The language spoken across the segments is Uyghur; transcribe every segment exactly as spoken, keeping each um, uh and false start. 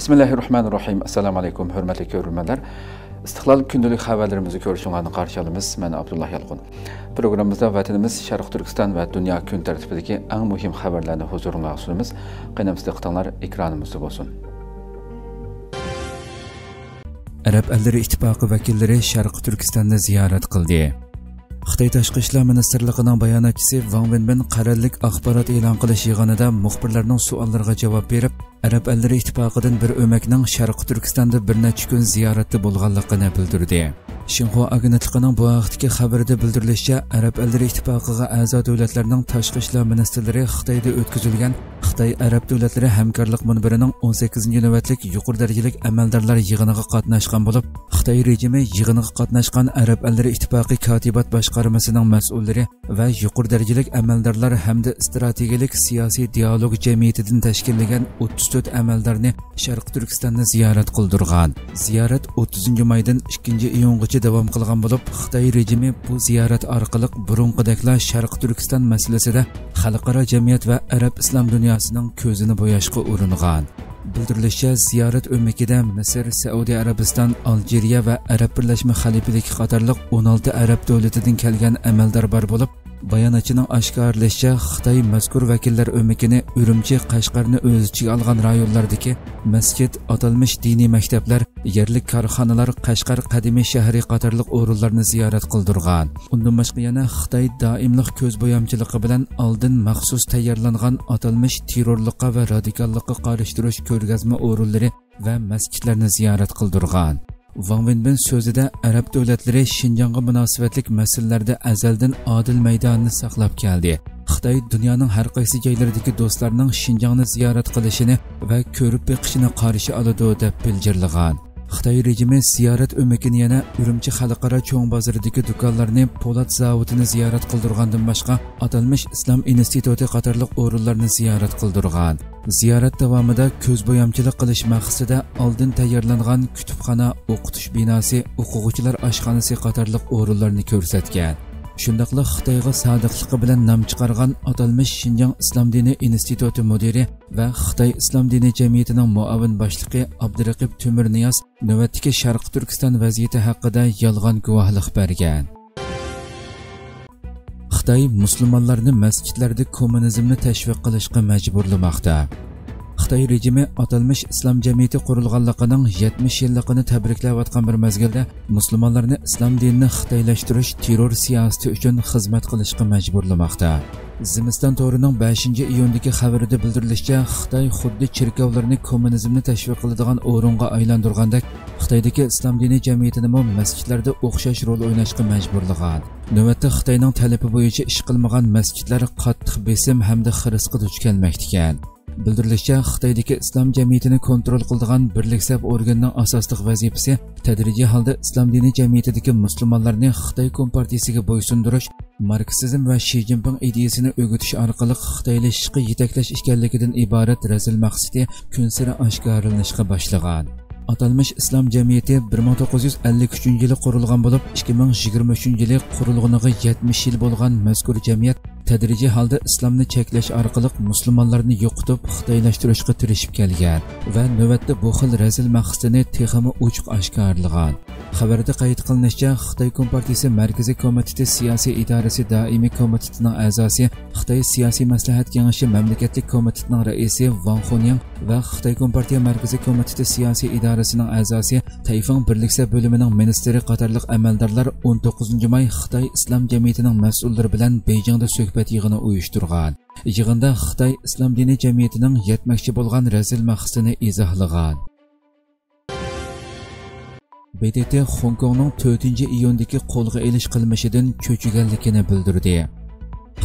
بىسمىللاھىررەھمانىررەھىم. ئەسسالامۇ ئەلەيكۇم، ھۆرمەتلىك كۆرۈرمەنلەر. ئىستىقلال كۈندىلىك خەۋەرلىرىمىزنى كۆرۈشۈڭلارنى قارشى ئالىمىز. مەن ئابدۇللا يالقۇن. پروگراممىمىزدا ۋەتىنىمىز، شەرقىي تۈركىستان ۋە دۇنيا كۈن تەرتىپىدىكى ئەڭ مۇھىم خەۋەرلەرنى ھۇزۇرۇڭلارغا سۇنىمىز. قېنى ئەمىسە دىققىتىڭلار ئېكرانىمىزدا بولسۇن. ئەرەب ئەللىرى ئىتتىپاقى ۋەكىللىرى شەرقىي تۈركىستاننى زىيارەت قىلدى. خىتاي تاشقى ئىشلار مىنىستىرلىقىنىڭ باياناتچىسى ۋاڭ ۋېنبىن قەرەللىك ئاخبارات ئېلان قىلىش يىغىنىدا مۇخبىرلارنىڭ سوئاللىرىغا جاۋاب بېرىپ، ئەرەب ئەللىرى ئىتتىپاقىدىن بىر ئۆمەكنىڭ شەرقىي تۈركىستاندا بىر نەچچە كۈن زىيارەتتە بولغانلىقىنى بىلدۈردى. شىنخۇا ئاگېنتلىقىنىڭ بۇ ھەقتىكى خەۋىرىدە بىلدۈرۈلۈشىچە، ئەرەب ئەللىرى ئىتتىپاقىغا ئەزا دۆلەتلەرنىڭ تاشقى ئىشلار مىنىستىرلىرى خىتايدا ئۆتكۈزۈلگەن خىتاي ئەرەب دۆلەتلىرى ھەمكارلىق مۇنبىرىنىڭ ئون سەككىزىنچى نۆۋەتلىك يۇقىرى دەرىجىلىك ئەمەلدارلار يىغىنىغا قاتناشقان بولۇپ، خىتاي رېجىمى يىغىنغا قاتناشقان ئەرەب ئەللىرى ئىتتىپاقى كاتىبات باشقارمىسىنىڭ مەسئۇللىرى ۋە يۇقىرى دەرىجىلىك ئەمەلدارلار ھەمدە ئىستراتېگىيەلىك سىياسىي دىئالوگ جەمئىيىتىدىن تەشكىللىگەن ئوتتۇز تۆت ئەمەلدارنى شەرقىي تۈركىستاننى زىيارەت قىلدۇرغان. زىيارەت ئوتتۇزىنچى مايدىن ئىككىنچى ئىيۇنغىچە داۋام قىلغان بولۇپ، خىتاي رېجىمى بۇ زىيارەت ئارقىلىق بۇرۇنقىدەكلا شەرقىي تۈركىستان مەسىلىسىدە خەلقئارا جەمئىيەت ۋە ئەرەب ئىسلام دۇنياسىنىڭ كۆزىنى بوياشقا ئۇرۇنغان. بىلدۈرۈلۈشىچە، زىيارەت ئۆمىكىدە مىسىر، سەئۇدى ئەرەبىستان، ئالجىرىيە ۋە ئەرەب بىرلەشمە خەلىپىلىكى قاتارلىق ئون ئالتە ئەرەب دۆلىتىدىن كەلگەن ئەمەلدار بار بولۇپ، باياناتچىنىڭ ئاشكارىلىشىچە، خىتاي مەزكۇر ۋەكىللەر ئۆمىكىنى ئۈرۈمچى، قەشقەرنى ئۆز ئىچىگە ئالغان رايونلاردىكى مەسچىت، ئاتالمىش دىنىي مەكتەپلەر، يەرلىك كارخانىلار، قەشقەر قەدىمىي شەھىرى قاتارلىق ئورۇنلارنى زىيارەت قىلدۇرغان. ئۇندىن باشقا يەنە خىتاي دائىملىق كۆز بويامچىلىقى بىلەن ئالدىن مەخسۇس تەييارلانغان ئاتالمىش تېررورلۇققا ۋە رادىكاللىققا قارشى تۇرۇش كۆرگەزمە ئورۇنلىرى ۋە مەسچىتلەرنى زىيارەت قىلدۇرغان. ۋاڭ ۋېنبىن سۆزىدە ئەرەب دۆلەتلىرى شىنجاڭغا مۇناسىۋەتلىك مەسىلىلەردە ئەزەلدىن ئادىل مەيدانىنى ساقلاپ كەلدى. خىتاي دۇنيانىڭ ھەر قايسى جايلىرىدىكى دوستلارنىڭ شىنجاڭنى زىيارەت قىلىشىنى ۋە كۆرۈپ بېقىشىنى قارشى ئالىدۇ، دەپ بىلجىرلىغان. خىتاي رېجىمى زىيارەت ئۆمىكىنى يەنە ئۈرۈمچى خەلقئارا چوڭ بازىرىدىكى دۇكانلارنى، پولات زاۋۇتىنى زىيارەت قىلدۇرغاندىن باشقا، ئاتالمىش ئىسلام ئىنستىتۇتى قاتارلىق ئورۇنلارنى زىيارەت قىلدۇرغان. زىيارەت داۋامىدا كۆز بويامچىلىق قىلىش مەقسىتىدە ئالدىن تەييارلانغان كۇتۇپخانا، ئوقۇتۇش بىناسى، ئوقۇغۇچىلار ئاشخانىسى قاتارلىق ئورۇنلارنى كۆرسەتكەن. شۇنداقلا خىتايغا سادىقلىقى بىلەن نام چىقارغان ئاتالمىش شىنجاڭ ئىسلام دىنى ئىنستىتۇتى مۇدىرى ۋە خىتاي ئىسلام دىنى جەمئىيىتىنىڭ مۇئاۋىن باشلىقى ئابدۇرەقىب تۆمۈرنىياز نۆۋەتتىكى شەرقىي تۈركىستان ۋەزىيىتى ھەققىدە يالغان گۇۋاھلىق بەرگەن. خىتاي مۇسۇلمانلارنى مەسچىتلەردە كوممۇنىزمنى تەشۋىق قىلىشقا مەجبۇرلىماقتا. خىتاي رېجىمى ئاتالمىش ئىسلام جەمئىيىتى قۇرۇلغانلىقىنىڭ يەتمىش يىللىقىنى تەبرىكلەۋاتقان بىر مەزگىلدە، مۇسۇلمانلارنى ئىسلام دىنىنى خىتايلاشتۇرۇش تېررور سىياسىتى ئۈچۈن خىزمەت قىلىشقا مەجبۇرلىماقتا. زىمىستان تورىنىڭ بەشىنچى ئىيۇندىكى خەۋىرىدە بىلدۈرۈلۈشىچە، خىتاي خۇددى چېركاۋلارنى كوممۇنىزمنى تەشۋىق قىلىدىغان ئورۇنغا ئايلاندۇرغاندەك، خىتايدىكى ئىسلام دىنى جەمئىيىتىنىمۇ مەسچىتلەردە ئوخشاش رول ئويناشقا مەجبۇرلىغان. نۆۋەتتە خىتاينىڭ تەلىپى بويىچە ئىش قىلمىغان مەسچىتلەر قاتتىق بېسىم ھەمدە خىرىسقا دۇچ كەلمەكتىكەن. بىلدۈرۈلۈشىچە، خىتايدىكى ئىسلام جەمئىيىتىنى كونترول قىلىدىغان بىرلىك سەپ ئورگىنىنىڭ ئاساسلىق ۋەزىپىسى تەدرىجىي ھالدا ئىسلام دىنى جەمئىيىتىدىكى مۇسۇلمانلارنى خىتاي كومپارتىيىسىگە بويسۇندۇرۇش، ماركسىزم ۋە شى جىنپىڭ ئىدىيىسىنى ئۆگىتىش ئارقىلىق خىتايلىشىشقا يېتەكلەش ئىكەنلىكىدىن ئىبارەت رەزىل مەقسىتى كۈنسېرى ئاشكارىلىنىشقا باشلىغان. ئاتالمىش ئىسلام جەمئىيىتى بىر مىڭ توققۇز يۈز ئەللىك ئۈچىنچى يىلى قۇرۇلغان بولۇپ، ئىككى مىڭ يىگىرمە ئۈچىنچى يىلى قۇرۇلغىنىغا يەتمىش يىل بولغان مەزكۇر جەمئىيەت تەدرىجىي ھالدا ئىسلامنى چەكلەش ئارقىلىق مۇسۇلمانلارنى يوقىتىپ، خىتايلاشتۇرۇشقا تىرىشىپ كەلگەن ۋە نۆۋەتتە بۇ خىل رەزىل مەقسىتىنى تېخىمۇ ئوچۇق ئاشكارىلىغان. خەۋەردە قەيت قىلىنىشىچە، خىتاي كومپارتىيىسى مەركىزىي كومىتېتى سىياسىي ئىدارىسى دائىمىي كومىتېتىنىڭ ئەزاسى، خىتاي سىياسىي مەسلىھەت كېڭىشى مەملىكەتلىك كومىتېتىنىڭ رەئىسى ۋاڭ خۇنيىڭ ۋە خىتاي كومپارتىيە مەركىزىي كومىتېتى سىياسىي ئىدارىسىنىڭ ئەزاسى، تەيفېڭ بىرلىك سەپ بۆلۈمىنىڭ مىنىستىرى قاتارلىق ئەمەلدارلار ئون توققۇزىنچى ماي خىتاي ئىسلام جەمئىيىتىنىڭ مەسئۇللىرى بىلەن بېيجىڭدا سۆھبەت يىغىنى ئۇيۇشتۇرغان. يىغىندا خىتاي ئىسلام دىنى جەمئىيىتىنىڭ يەتمەكچى بولغان رەزىل مەقسىتىنى ئىزاھلىغان. ب د ت خوڭكوڭنىڭ تۆتىنچى ئىيۇندىكى قولغا ئېلىش قىلمىشىدىن چۆچۈگەنلىكىنى بىلدۈردى.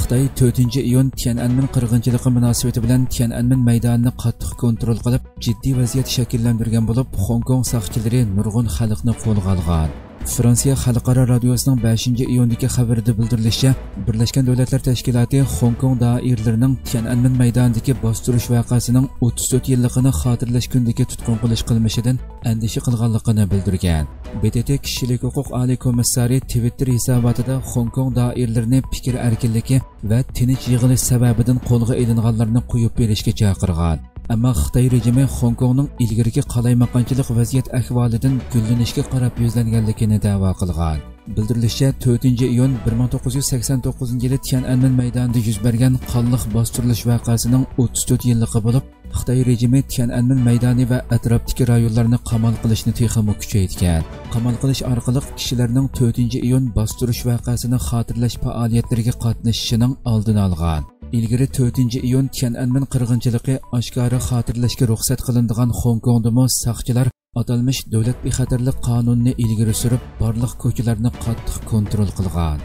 خىتاي تۆتىنچى ئىيۇن تيەنئەنمېن قىرغىنچىلىقى مۇناسىۋىتى بىلەن تيەنئەنمېن مەيدانىنى قاتتىق كونترول قىلىپ، جىددىي ۋەزىيەت شەكىللەندۈرگەن بولۇپ، خوڭكوڭ ساقچىلىرى نۇرغۇن خەلقنى قولغا ئالغان. فرانسىيە خەلقئارا رادىيوسىنىڭ بەشىنچى ئىيۇندىكى خەۋىرىدە بىلدۈرۈلۈشىچە، بىرلەشكەن دۆلەتلەر تەشكىلاتى خوڭكوڭ دائىرىلىرىنىڭ تيەنئەنمېن مەيدانىدىكى باستۇرۇش ۋەقەسىنىڭ ئوتتۇز تۆت يىللىقىنى خاتىرىلەش كۈنىدىكى تۇتقۇن قىلىش قىلمىشىدىن ئەندىشە قىلغانلىقىنى بىلدۈرگەن. ب د ت كىشىلىك ھوقۇق ئالىي كومىسسارى تىۋىتتېر ھېساباتىدا خوڭكوڭ دائىرىلىرىنى پىكىر ئەركىنلىكى ۋە تىنچ يىغىلىش سەۋەبىدىن قولغا ئېلىنغانلارنى قويۇپ بېرىشكە چاقىرغان. ئەمما خىتاي رېجىمى خوڭكوڭنىڭ ئىلگىرىكى قالايمىقانچىلىق ۋەزىيەت ئەھۋالىدىن گۈللىنىشكە قاراپ يۈزلەنگەنلىكىنى دەۋا قىلغان. بىلدۈرۈلۈشىچە، تۆتىنچى ئىيۇن بىر مىڭ توققۇز يۈز سەكسەن توققۇزىنچى يىلى تيەنئەنمېن مەيدانىدا يۈز بەرگەن قانلىق باستۇرۇلۇش ۋەقەسىنىڭ ئوتتۇز تۆت يىللىقى بولۇپ، خىتاي رېجىمى تيەنئەنمېن مەيدانى ۋە ئەتراپتىكى رايونلارنى قامال قىلىشنى تېخىمۇ كۈچەيتكەن. قامال قىلىش ئارقىلىق كىشىلەرنىڭ تۆتىنچى ئىيۇن باستۇرۇش ۋەقەسىنى خاتىرىلەش پائالىيەتلىرىگە قاتنىشىشىنىڭ ئالدىنى ئالغان. ئىلگىرى تۆتىنچى ئىيۇن تيەنئەنمېن قىرغىنچىلىقى ئاشكارا خاتىرىلەشكە رۇخسەت قىلىنىدىغان خوڭكوڭدىمۇ ساقچىلار ئاتالمىش دۆلەت بىخەتەرلىك قانۇنىنى ئىلگىرى سۈرۈپ، بارلىق كوچىلارنى قاتتىق كونترول قىلغان.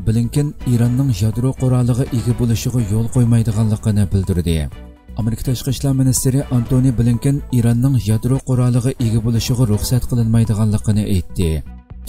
بلىنكېن ئىراننىڭ يادرو قورالىغا ئىگە بولۇشىغا يول قويمايدىغانلىقىنى بىلدۈردى. ئامېرىكا تاشقى ئىشلار مىنىستىرى ئانتونى بلىنكېن ئىراننىڭ يادرو قورالىغا ئىگە بولۇشىغا رۇخسەت قىلىنمايدىغانلىقىنى ئېيتتى.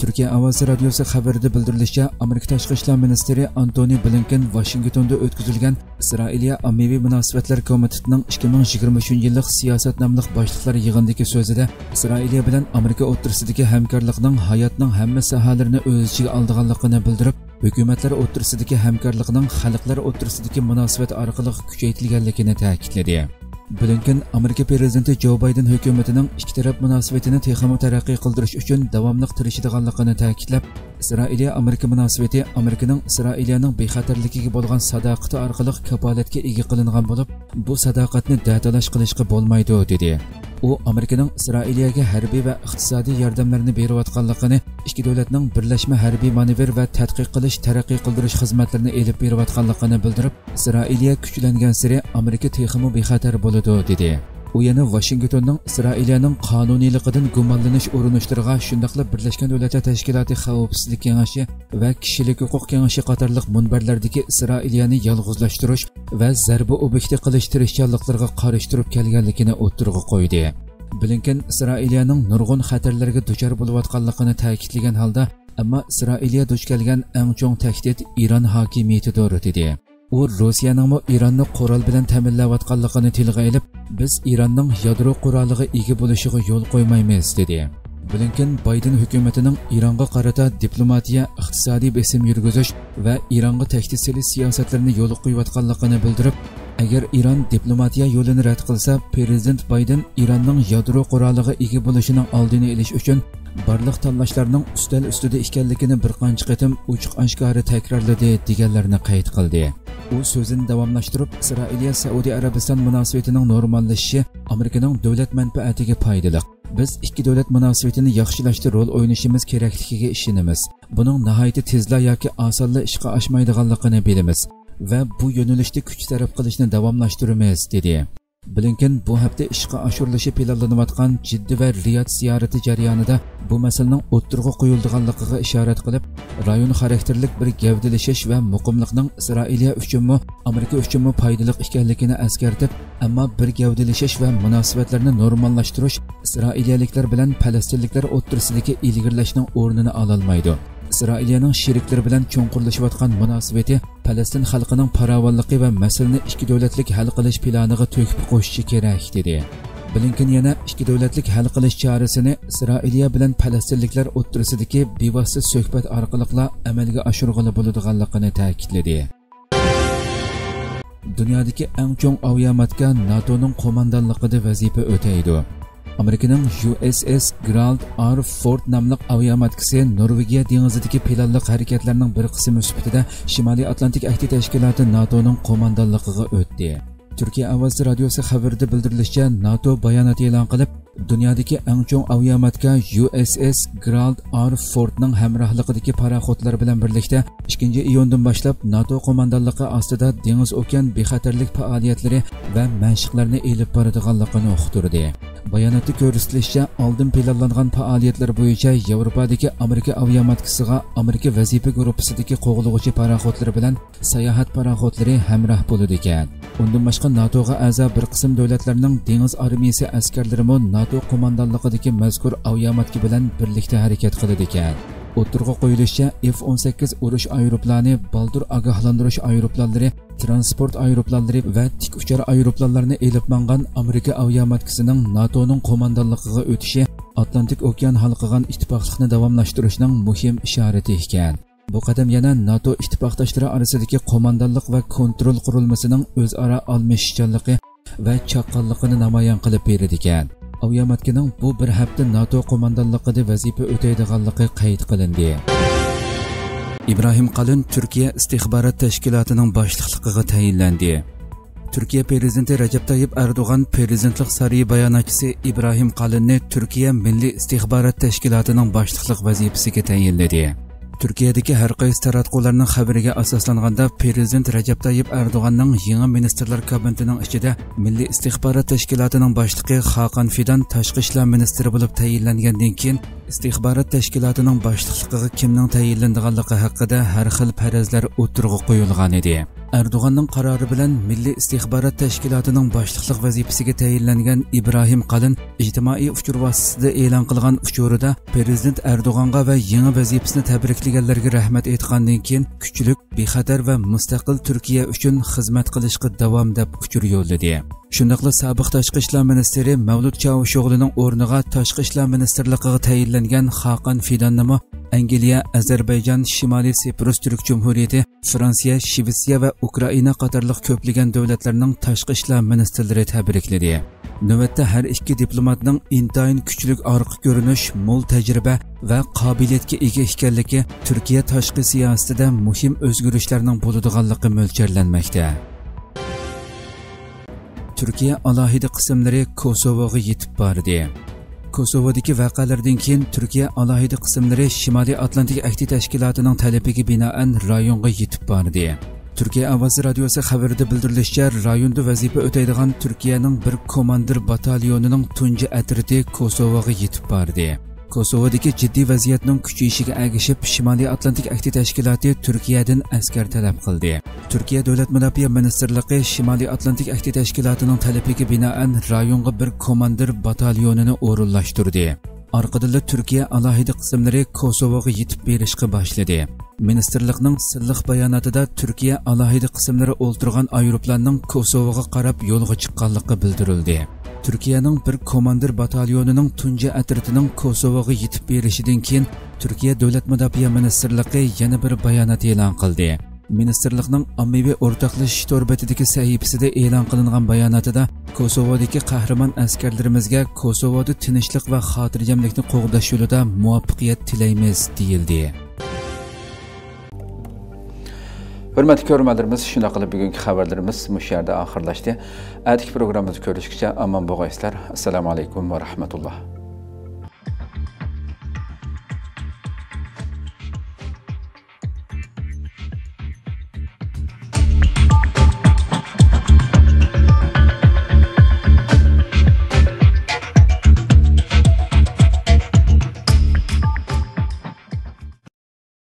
تۈركىيە ئاۋازى رادىيوسى خەۋىرىدە بىلدۈرۈلۈشىچە، ئامېرىكا تاشقى ئىشلار مىنىستىرى ئانتونى بلىنكېن ۋاشىنگتوندا ئۆتكۈزۈلگەن ئىسرائىلىيە ئاممىۋى مۇناسىۋەتلەر كومىتېتىنىڭ ئىككى مىڭ يىگىرمە ئۈچىنچى يىللىق سىياسەت ناملىق باشلىقلار يىغىنىدىكى سۆزىدە ئىسرائىلىيە بىلەن ئامېرىكا ئوتتۇرىسىدىكى ھەمكارلىقنىڭ ھاياتنىڭ ھەممە ساھەلىرىنى ئۆز ئىچىگە ئالىدىغانلىقىنى بىلدۈرۈپ، ھۆكۈمەتلەر ئوتتۇرىسىدىكى ھەمكارلىقنىڭ خەلقلەر ئوتتۇرىسىدىكى مۇناسىۋەت ئارقىلىق كۈچەيتىلگەنلىكىنى تەكىتلىدى. بلىنكېن ئامېرىكا پىرېزىدېنتى جو بايدېن ھۆكۈمىتىنىڭ ئىككى تەرەپ مۇناسىۋىتىنى تېخىمۇ تەرەققىي قىلدۇرۇش ئۈچۈن داۋاملىق تىرىشىدىغانلىقىنى تەكىتلەپ، ئىسرائىلىيە ئامېرىكا مۇناسىۋىتى ئامېرىكىنىڭ ئىسرائىلىيەنىڭ بىخەتەرلىكىگە بولغان ساداقىتى ئارقىلىق كاپالەتكە ئىگە قىلىنغان بولۇپ، بۇ ساداقەتنى دەتالاش قىلىشقا بولمايدۇ، دېدى. ئۇ ئامېرىكىنىڭ ئىسرائىلىيەگە ھەربىي ۋە ئىقتىسادىي ياردەملەرنى بېرىۋاتقانلىقىنى، ئىككى دۆلەتنىڭ بىرلەشمە ھەربىي مانېۋىر ۋە تەتقىق قىلىش، تەرەققىي قىلدۇرۇش خىزمەتلىرىنى ئېلىپ بېرىۋاتقانلىقىنى بىلدۈرۈپ، ئىسرائىلىيە كۈچلەنگەنسېرى ئامېرىكا تېخىمۇ بىخەتەر بولىدۇ، دېدى. ئۇ يەنە ۋاشىنگتوننىڭ ئىسرائىلىيەنىڭ قانۇنىيلىقىدىن گۇمانلىنىش ئۇرۇنۇشلىرىغا، شۇنداقلا بىرلەشكەن دۆلەتلەر تەشكىلاتى خەۋپسىزلىك كېڭىشى ۋە كىشىلىك ھوقۇق كېڭىشى قاتارلىق مۇنبەرلەردىكى ئىسرائىلىيەنى يالغۇزلاشتۇرۇش ۋە زەربە ئوبيېكتى قىلىش تىرىشچانلىقلىرىغا قارشى تۇرۇپ كەلگەنلىكىنى ئوتتۇرىغا قويدى. بلىنكېن ئىسرائىلىيەنىڭ نۇرغۇن خەتەرلەرگە دۇچار بولۇۋاتقانلىقىنى تەكىتلىگەن ھالدا، ئەمما ئىسرائىلىيە دۇچ كەلگەن ئەڭ چوڭ تەھدىت ئىران ھاكىمىيىتىدۇر، دېدى. ئۇ روسىيەنىڭمۇ ئىراننى قورال بىلەن تەمىنلەۋاتقانلىقىنى تىلغا ئېلىپ، بىز ئىراننىڭ يادرو قورالىغا ئىگە بولۇشىغا يول قويمايمىز، دېدى. بلىنكېن بايدېن ھۆكۈمىتىنىڭ ئىرانغا قارىتا دىپلوماتىيە، ئىقتىسادىي بېسىم يۈرگۈزۈش ۋە ئىرانغا تەھدىت سېلىش سىياسەتلىرىنى يولغا قويۇۋاتقانلىقىنى بىلدۈرۈپ، ئەگەر ئىران دىپلوماتىيە يولىنى رەت قىلسا، پىرېزىدېنت بايدېن ئىراننىڭ يادرو قورالىغا ئىگە بولۇشىنىڭ ئالدىنى ئېلىش ئۈچۈن بارلىق تاللاشلارنىڭ ئۈستەل ئۈستىدە ئىكەنلىكىنى بىر قانچە قېتىم ئوچۇق-ئاشكارا تەكرارلىدى، دېگەنلەرنى قەيت قىلدى. ئۇ سۆزىنى داۋاملاشتۇرۇپ، ئىسرائىلىيە-سەئۇدى ئەرەبىستان مۇناسىۋىتىنىڭ نورماللىشىشى ئامېرىكىنىڭ دۆلەت مەنپەئەتىگە پايدىلىق. بىز ئىككى دۆلەت مۇناسىۋىتىنى ياخشىلاشتا رول ئوينىشىمىز كېرەكلىكىگە ئىشىنىمىز. بۇنىڭ ناھايىتى تېزلا ياكى ئاسانلا ئىشقا ئاشمايدىغانلىقىنى بىلىمىز ۋە بۇ يۆنىلىشتە كۈچ سەرپ قىلىشنى داۋاملاشتۇرىمىز، دېدى. بلىنكېن بۇ ھەپتە ئىشقا ئاشۇرۇلۇشى پىلانلىنىۋاتقان جىددە ۋە رىياد زىيارىتى جەريانىدا بۇ مەسىلىنىڭ ئوتتۇرىغا قويۇلىدىغانلىقىغا ئىشارەت قىلىپ، رايون خاراكتېرلىك بىر گەۋدىلىشىش ۋە مۇقىملىقنىڭ ئىسرائىلىيە ئۈچۈنمۇ، ئامېرىكا ئۈچۈنمۇ پايدىلىق ئىكەنلىكىنى ئەسكەرتىپ، ئەمما بىر گەۋدىلىشىش ۋە مۇناسىۋەتلەرنى نورماللاشتۇرۇش ئىسرائىلىيەلىكلەر بىلەن پەلەستىنلىكلەر ئوتتۇرىسىدىكى ئىلگىرىلەشنىڭ ئورنىنى ئالالمايدۇ. ئىسرائىلىيەنىڭ شېرىكلىرى بىلەن چوڭقۇرلىشىۋاتقان مۇناسىۋىتى پەلەستىن خەلقىنىڭ پاراۋانلىقى ۋە مەسىلىنى ئىككى دۆلەتلىك ھەل قىلىش پىلانىغا تۆھپە قوشۇشى كېرەك، دېدى. بلىنكېن يەنە ئىككى دۆلەتلىك ھەل قىلىش چارىسىنى ئىسرائىلىيە بىلەن پەلەستىنلىكلەر ئوتتۇرىسىدىكى بىۋاسىتە سۆھبەت ئارقىلىقلا ئەمەلگە ئاشۇرغىلى بولىدىغانلىقىنى تەكىتلىدى. دۇنيادىكى ئەڭ چوڭ ئاۋىئاماتكا ناتونىڭ قوماندانلىقىدا ۋەزىپە ئۆتەيدۇ. ئامېرىكىنىڭ يۇ ئېس ئېس گېرالد ئار فورد ناملىق ئاۋىئاماتكىسى نورۋېگىيە دېڭىزىدىكى پىلانلىق ھەرىكەتلەرنىڭ بىر قىسمى سۈپىتىدە شىمالىي ئاتلانتىك ئەھدى تەشكىلاتى ناتونىڭ قوماندانلىقىغا ئۆتتى. تۈركىيە ئاۋازى رادىيوسى خەۋىرىدە بىلدۈرۈلۈشىچە، ناتو بايانات ئېلان قىلىپ، دۇنيادىكى ئەڭ چوڭ ئاۋىئاماتكا يۇ ئېس ئېس گېرالد ئار فوردنىڭ ھەمراھلىقىدىكى پاراخوتلار بىلەن بىرلىكتە ئىككىنچى ئىيۇندىن باشلاپ ناتو قوماندانلىقى ئاستىدا دېڭىز ئوكيان بىخەتەرلىك پائالىيەتلىرى ۋە مەشىقلەرنى ئېلىپ بارىدىغانلىقىنى ئۇقتۇردى. باياناتتا كۆرسىتىلىشىچە، ئالدىن پىلانلانغان پائالىيەتلەر بويىچە ياۋروپادىكى ئامېرىكا ئاۋىئاماتكىسىغا ئامېرىكا ۋەزىپە گۇرۇپپىسىدىكى قوغلىغۇچى پاراخوتلىرى بىلەن ساياھەت پاراخوتلىرى ھەمراھ بولىدىكەن. ئۇندىن باشقا، ناتوغا ئەزا بىر قىسىم دۆلەتلەرنىڭ دېڭىز ئارمىيىسى ئەسكەرلىرىمۇ ناتو قوماندانلىقىدىكى مەزكۇر ئاۋىئاماتكا بىلەن بىرلىكتە ھەرىكەت قىلىدىكەن. ئوتتۇرىغا قويۇلۇشىچە، ئېف ئون سەككىز ئۇرۇش ئايروپىلانى، بالدۇر ئاگاھلاندۇرۇش ئايروپىلانلىرى، تىرانسپورت ئايروپىلانلىرى ۋە تىك ئۇچار ئايروپىلانلىرىنى ئېلىپ ماڭغان ئامېرىكا ئاۋىئاماتكىسىنىڭ ناتونىڭ قوماندانلىقىغا ئۆتۈشى ئاتلانتىك ئوكيان ھالقىغان ئىتتىپاقلىقنى داۋاملاشتۇرۇشنىڭ مۇھىم ئىشارىتى ئىكەن. بۇ قەدەم يەنە ناتو ئىتتىپاقداشلىرى ئارىسىدىكى قوماندانلىق ۋە كونترول قۇرۇلمىسىنىڭ ئۆزئارا ئالمىشىشچانلىقى ۋە چاققانلىقىنى نامايان قىلىپ بېرىدىكەن. ئاۋياماتكىنىڭ بۇ بىر ھەپتە ناتو قوماندانلىقىدا ۋەزىپە ئۆتەيدىغانلىقى قەيت قىلىندى. ئىبراھىم قالىن تۈركىيە ئىستىخبارات تەشكىلاتىنىڭ باشلىقلىقىغا تەيىنلەندى. تۈركىيە پىرېزىدېنتى رەجەپ تايىپ ئەردوغان پىرېزىدېنتلىق سارىيى باياناتچىسى ئىبراھىم قالىننى تۈركىيە مىللىي ئىستىخبارات تەشكىلاتىنىڭ باشلىقلىق ۋەزىپىسىگە تەيىنلىدى. تۈركىيەدىكى ھەر قايسى تاراتقۇلارنىڭ خەۋىرىگە ئاساسلانغاندا، پىرېزىدېنت رەجەپ تايىپ ئەردوغاننىڭ يېڭى مىنىستىرلار كابىنېتىنىڭ ئىچىدە مىللىي ئىستىخبارات تەشكىلاتىنىڭ باشلىقى خاقان فىدان تاشقى ئىشلار مىنىستىرى بولۇپ تەيىنلەنگەندىن كېيىن، ئىستىخبارات تەشكىلاتىنىڭ باشلىقلىقىغا كىمنىڭ تەيىنلىنىدىغانلىقى ھەققىدە ھەر خىل پەرەزلەر ئوتتۇرىغا قويۇلغانىدى. ئەردوغاننىڭ قارارى بىلەن مىللىي ئىستىخبارات تەشكىلاتىنىڭ باشلىقلىق ۋەزىپىسىگە تەيىنلەنگەن ئىبراھىم قالىن ئىجتىمائىي ئۇچۇر ۋاسىتىسىدە ئېلان قىلغان ئۇچۇرىدا، پىرېزىدېنت ئەردوغانغا ۋە يېڭى ۋەزىپىسىنى تەبرىكلىگەنلەرگە رەھمەت ئېيتقاندىن كېيىن، كۈچلۈك، بىخەتەر ۋە مۇستەقىل تۈركىيە ئۈچۈن خىزمەت قىلىشقا داۋام دەپ ئۇچۇر يوللىدى. شۇنداقلا سابىق تاشقى ئىشلار مىنىستىرى مەۋلۇت چاۋۇشئوغلۇنىڭ ئورنىغا تاشقى ئىشلار مىنىستىرلىقىغا تەيىنلەنگەن خاقان فىداننىمۇ ئەنگلىيە، ئەزەربەيجان، شىمالىي سىپرۇس تۈرك جۇمھۇرىيىتى، فرانسىيە، شىۋېتسىيە ۋە ئۇكرائىنا قاتارلىق كۆپلىگەن دۆلەتلەرنىڭ تاشقى ئىشلار مىنىستىرلىرى تەبرىكلىدى. نۆۋەتتە ھەر ئىككى دىپلوماتنىڭ ئىنتايىن كۈچلۈك ئارقا كۆرۈنۈش، مول تەجرىبە ۋە قابىلىيەتكە ئىگە ئىكەنلىكى تۈركىيە تاشقى سىياسىتىدە مۇھىم ئۆزگىرىشلەرنىڭ بولىدىغانلىقى مۆلچەرلەنمەكتە. تۈركىيە ئالاھىدە قىسىملىرى كوسوۋوغا يېتىپ باردى. كوسوۋودىكى ۋەقەلەردىن كېيىن تۈركىيە ئالاھىدە قىسىملىرى شىمالىي ئاتلانتىك ئەھدى تەشكىلاتىنىڭ تەلىپىگە بىنائەن رايونغا يېتىپ باردى. تۈركىيە ئاۋازى رادىيوسى خەۋىرىدە بىلدۈرۈلۈشىچە، رايوندا ۋەزىپە ئۆتەيدىغان تۈركىيەنىڭ بىر كوماندىر باتاليونىنىڭ تۇنجى ئەترىتى كوسوۋوغا يېتىپ باردى. كوسوۋودىكى جىددىي ۋەزىيەتنىڭ كۈچىيىشىگە ئەگىشىپ، شىمالىي ئاتلانتىك ئەھدى تەشكىلاتى تۈركىيەدىن ئەسكەر تەلەپ قىلدى. تۈركىيە دۆلەت مۇداپىئە مىنىستىرلىقى شىمالىي ئاتلانتىك ئەھدى تەشكىلاتىنىڭ تەلىپىگە بىنائەن رايونغا بىر كوماندىر باتاليونىنى ئورۇنلاشتۇردى. ئارقىدىنلا تۈركىيە ئالاھىدە قىسىملىرى كوسوۋوغا يېتىپ بېرىشقا باشلىدى. مىنىستىرلىقنىڭ سىرلىق باياناتىدا تۈركىيە ئالاھىدە قىسىملىرى ئولتۇرغان ئايروپىلاننىڭ كوسوۋوغا قاراپ يولغا چىققانلىقى بىلدۈرۈلدى. تۈركىيەنىڭ بىر كوماندىر باتاليونىنىڭ تۇنجى ئەترىتىنىڭ كوسوۋوغا يېتىپ بېرىشىدىن كېيىن، تۈركىيە دۆلەت مۇداپىئە مىنىستىرلىقى يەنە بىر بايانات ئېلان قىلدى. مىنىستىرلىقنىڭ ئاممىۋى ئورتاقلىشىش تور بېتىدىكى سەھىپىسىدە ئېلان قىلىنغان باياناتىدا، كوسوۋودىكى قەھرىمان ئەسكەرلىرىمىزگە كوسوۋودا تىنچلىق ۋە خاتىرجەملىكنى قوغداش يولىدا مۇۋەپپەقىيەت تىلەيمىز، دېيىلدى. ھۆرمەتلىك كۆرۈرمەنلىرىمىز، شۇنداق قىلىپ بۈگۈنكى خەۋەرلىرىمىز مۇشۇ يەردە ئاخىرلاشتى. ئەتىكى پروگراممىمىزدا كۆرۈشكىچە ئامان بولغايسىلەر. ئەسسالامۇ ئەلەيكۇم ۋە رەھمەتۇللا.